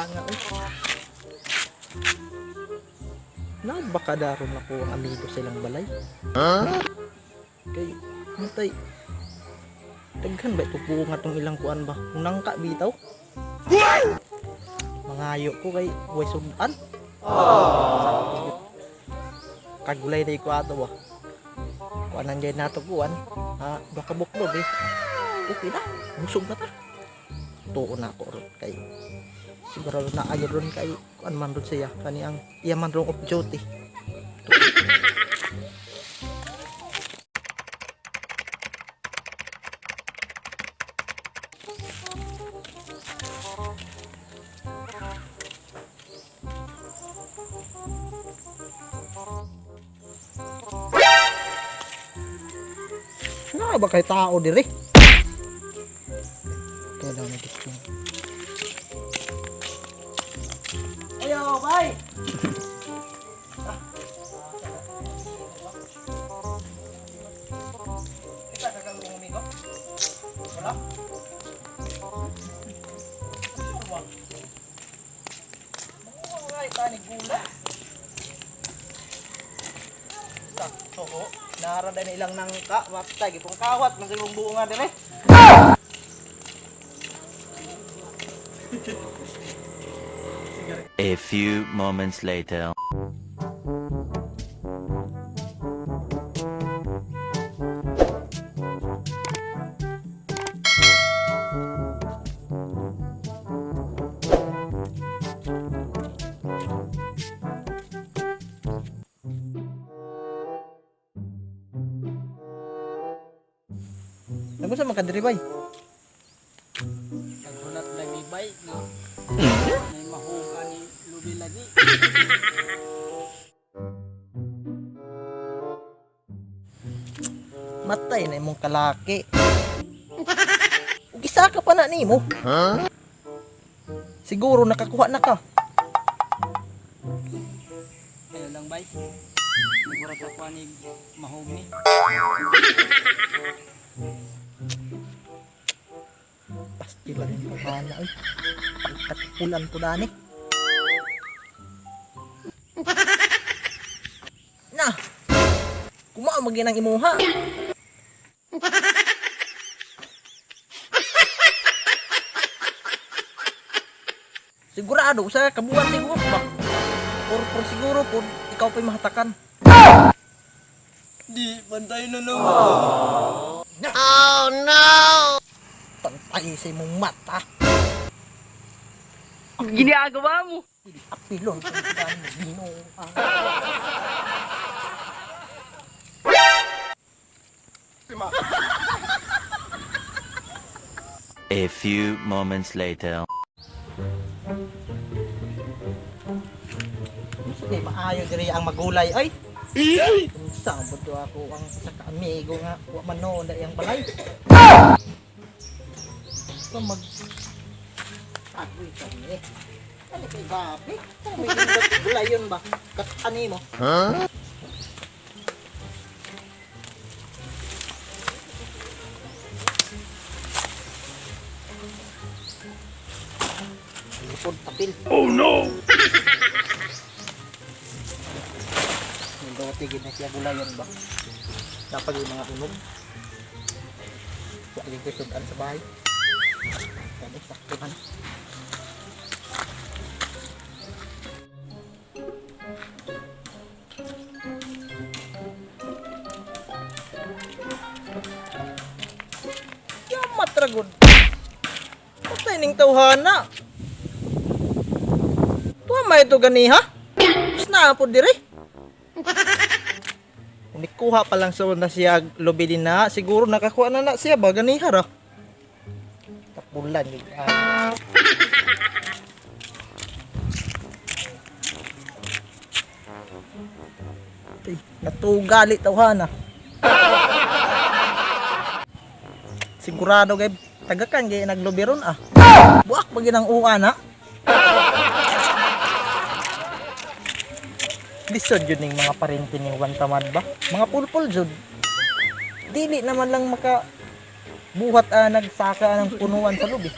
Bunganga oy. Na baka daron ako ang amigo silang balay. Kay matay. Daghan ba ito bunga tong ilang kuan ba? Kung nangka bitaw. Mangayo ko kay way sudan. Kagulay day ko ato ba. Kuanan jay nato kuan. Ah, baka buklo eh. Okay na, busog na ta. Tuon na ako ron kay siguro na ayo ron kay kuan man ron siya kani ang iya man ron off duty. Naa ba kay tao dire? Ito lang na gusto. Ayo, bye! Kita kakalong amigo? Wala? Sure ba? Mga itanig gula. Sakto ko. Nara na ilang nangka. Matay, gipong kawat. Masigong buo nga dire. A few moments later. Nagunsa man ka diri bay? Naghulat lagi bay no. May mahuga ni lubi lagi. Matay na imong kalaki. Ug isa ka pa na nimo. Siguro nakakuha na ka. Ayo lang bay. Naghulat ako ni mahog ni. Pasti lang yung pagkana oy. Pagkatipulan ko dani. Na. Kumao maginang imuha. Sigurado sa kabuan siguro ba? Or siguro po ikaw pa'y mahatakan. Di pantay na naman. Pantay sa imong mata. Ginagawa mo. Apilon kung mo Ginoo. A few moments later. Sige, maayo diri ang magulay ay. Unsa ang budo ako ang isa ka amigo nga wa man noon na iyang balay. So mag Agoy kami. Ano kay babi? Ano may gindot gulay yun ba? Kat ani mo? Huh? Lupod tapil. Nindote gid na siya gulayon ba. Dapat yung mga unog. Wa gyud koy sudan sa bahay. Kani sakto man. Yamat ra gud. Patay ning tawhana. Tuwa may ito ganiha? Mas naa po dire. Kung nikuha pa lang sa na siya lubi din na, siguro nakakuha na na siya ba ganiha ra. Tapulan yun. Ah. Ay, natugali tawhana. Sigurado kay tagakan kay naglubi ron ah. Buak pag ang uwa na. Lisod yun ning mga parente ning Wantamad ba? Mga pulpul jud. Dili naman lang maka buhat nagsaka ng punuan sa lubi.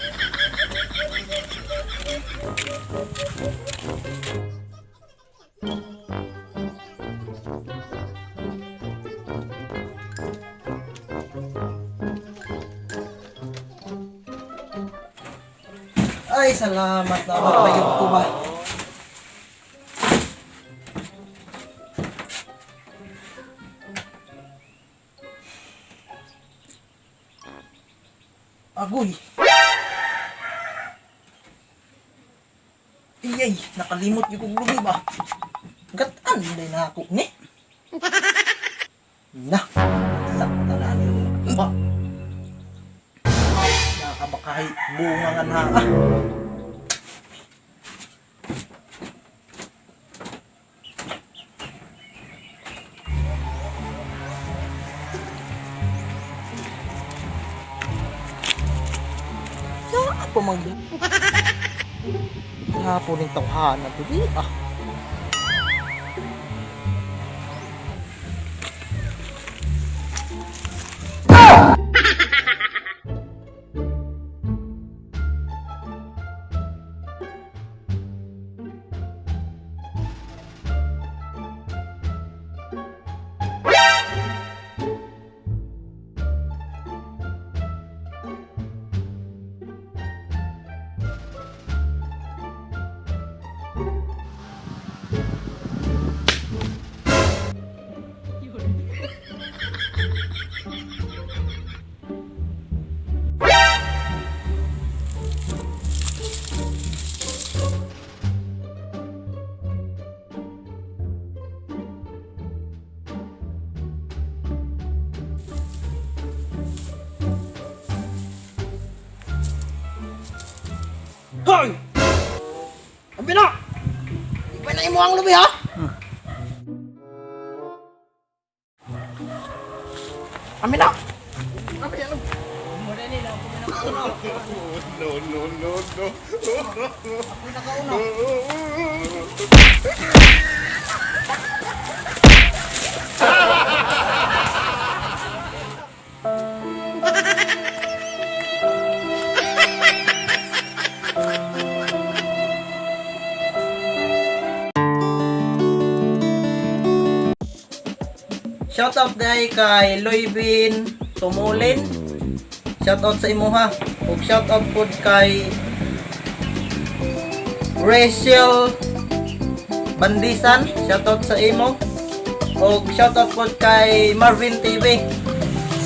Salamat na magbayog ko ba. Agoy. Iyay, nakalimot yung kong lubi ba? Gatan, hindi na ako ni. Na, sakta na niyo. Ba? Nakabakahay, bunga nga na ah. Saan pa mag... Hapon ng tawhanan, dili ah. Hoy! Abi na! Iba na imo ang lubi ha? Ami na! Abi ano? Mura ni lang ko nakauna. No, no, no, no. Ako nakauna. Shoutout dahil kay Loybin Tumulin. Shoutout sa imuha. Ug shoutout pod kay Rachel Bandisan. Shoutout sa imo. Ug shoutout pod kay Marvin TV.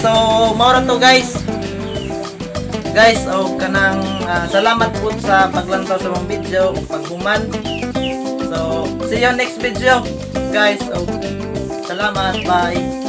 So, mao ra to, guys. Guys, og kanang salamat po sa paglantaw sa mong video ug paghuman. So, see you next video, guys. Og salamat, bye.